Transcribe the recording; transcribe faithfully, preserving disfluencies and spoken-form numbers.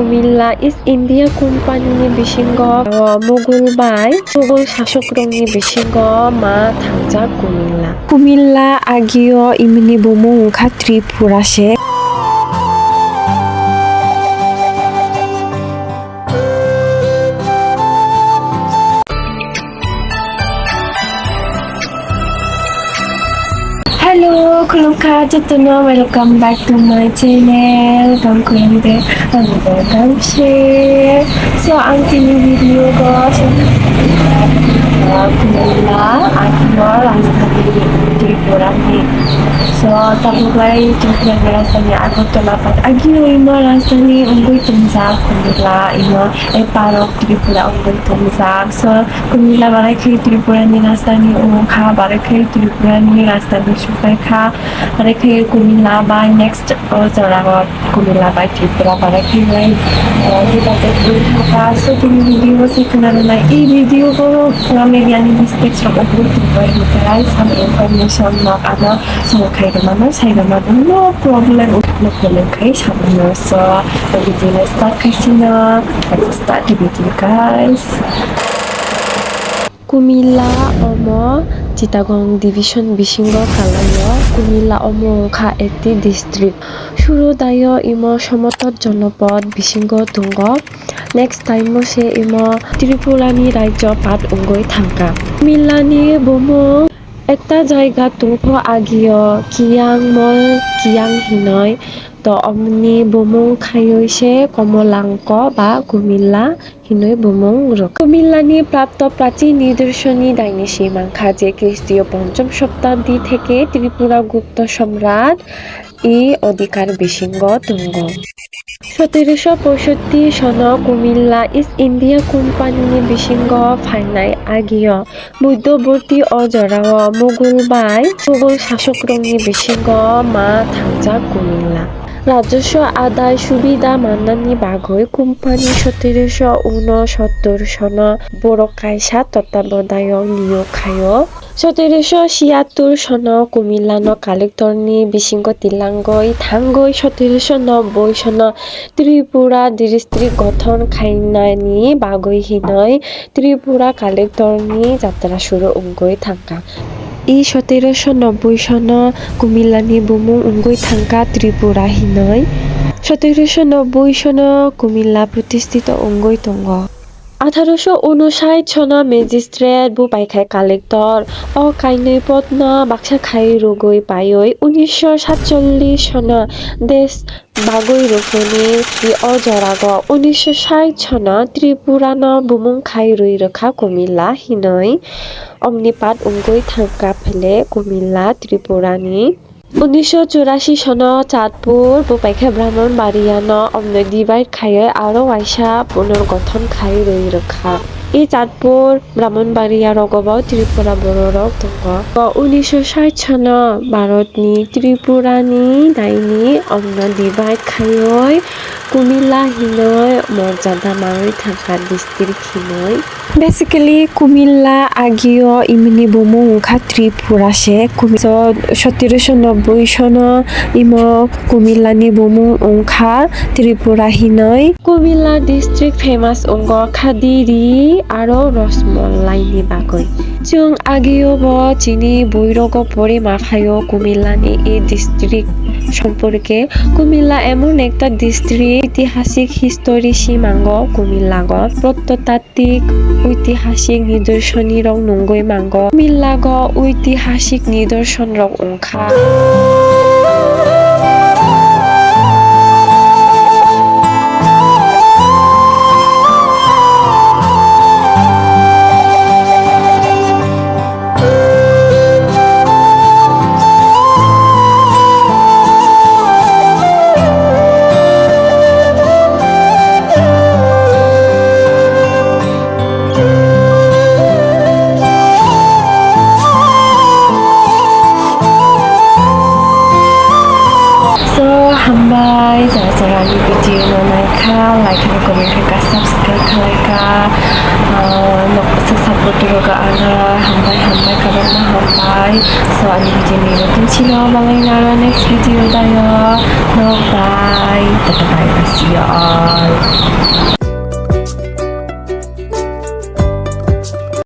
Kumilla East India Company ni bisingo, o, Mughal bai Mughal sasokrokni bisingo ma thangjak Kumilla. Kumilla agio imini bumung wngkha Tripura se. Hello, khulumkha jotono, welcome back to my channel. Tong khulumde, ang welcome share. So, ang tini video ko, so, Kumilla, ang Kumilla, rajdhani Tripura ni. So, tabuk lai Tripura ni rajdhani Agartala, but agio imo rajdhani wngwi tongjak Kumilla, imo a part of Tripura wngwi tongjak. So, Kumilla barai khe Tripura ni rajdhani wngkha, barai khe Tripura ni rajdhani supai kha, barai khe Kumilla bai next o jora o Kumilla bai Tripura barai khe lai, eh, debate wngkha. So, tini video se khna rwnai, e video o media ni mistakes rok wngwi tongbai, guys, some information nok ano. So, khai rwmano, sai rwmano, no problem, no problem khai samano. So, video start khai sino, let's start the video, guys. Kumilla omo Chittagong division bisingo kalaio. Kumilla omo wngkha ekti district. Surodayo imo Somotot jonopod bisingo tongo. Next time o se imo Tripura ni rajyo part wngwi thangkha. Kumilla ni bumung ekta jaiga tongpho agio Kiyang mol Kiyang hinoi, to omni bumung khaioi se Komolangko ba Kumilla hinoi bumung rwkha. Kumilla ni prapto prachin nidorsoni dainisi mankha je Khristiyo ponchom shobdabdi theke Tripura Gupto Samrat i odhikar bisingo tongo. Soteroso poisotti sono Kumilla East India Company ni bisingo phainai agio, Buddhoborti o jorao Mughal bai Mughal sasokrokni bisingo ma thangjak Kumilla. Rajaswa adai subida mannani bagwi company soteroso unosottor sono borok kaisa tottabodayok niyok khaio. Soteroso siyattor sono Kumillano collectorni bisingo tilangwi thangwi soteroso nobboi sono Tripura district gothon khainani bagwi hinoi Tripura collectorni jatra suru wngwi thangkha. I soteroso nobboi sono Kumillani bumung wngwi thangkha Tripura hinoi. Soteroso nobboi sono Kumilla protistito wngwi tongo. Atharoso unosait sono magistrate bo paikhai collector. O kainwi podno baksa khai rwgwi paiwi unisho satchollish sono desh bagwi rwphuni o jorago unisho sait sono Tripurano bumung khai rwi rwkha Kumilla hinwi omni pat wngwi thangkha phele Kumilla Tripurani. Unisho churasi sono Chatpur bo paikha Brahmanbariano omno divide khaiwi aro waisa punorgothon khai rwi rwkha. I Chatpur Brahmanbaria rogobo Tripura bororok tongo. Bo unisho sait sono Bharatni Tripurani daini omno divide khaiwi Kumilla hinwi morjada manwi thangkha district hinwi. Basically, Kumilla agio imini bumung wngkha Tripura se. Kumi-, so, soteroso nobboi sono imo Kumillani bumung wngkha Tripura hinoi. Kumilla district famous wngo khadi ri aro rosmolai ni bagwi. Chwng agio bo chini boirogo pori maphaio Kumillani e district somporke. Kumilla emon ekta district, itihasik history simango Kumillago. Protnotat- tik oitihasik nidorsonirok nungwi mango. Millago oitihasik nidorsonrok wngkha. Like khe comment khe ka, subscribe khalai ka. Ah, nok swk support rwgo ano, hambai, hambai, kwbangma hambai. So, ani video ni notun sino balai naro next video dayo. Nok bye. Tata bye bye. See you all.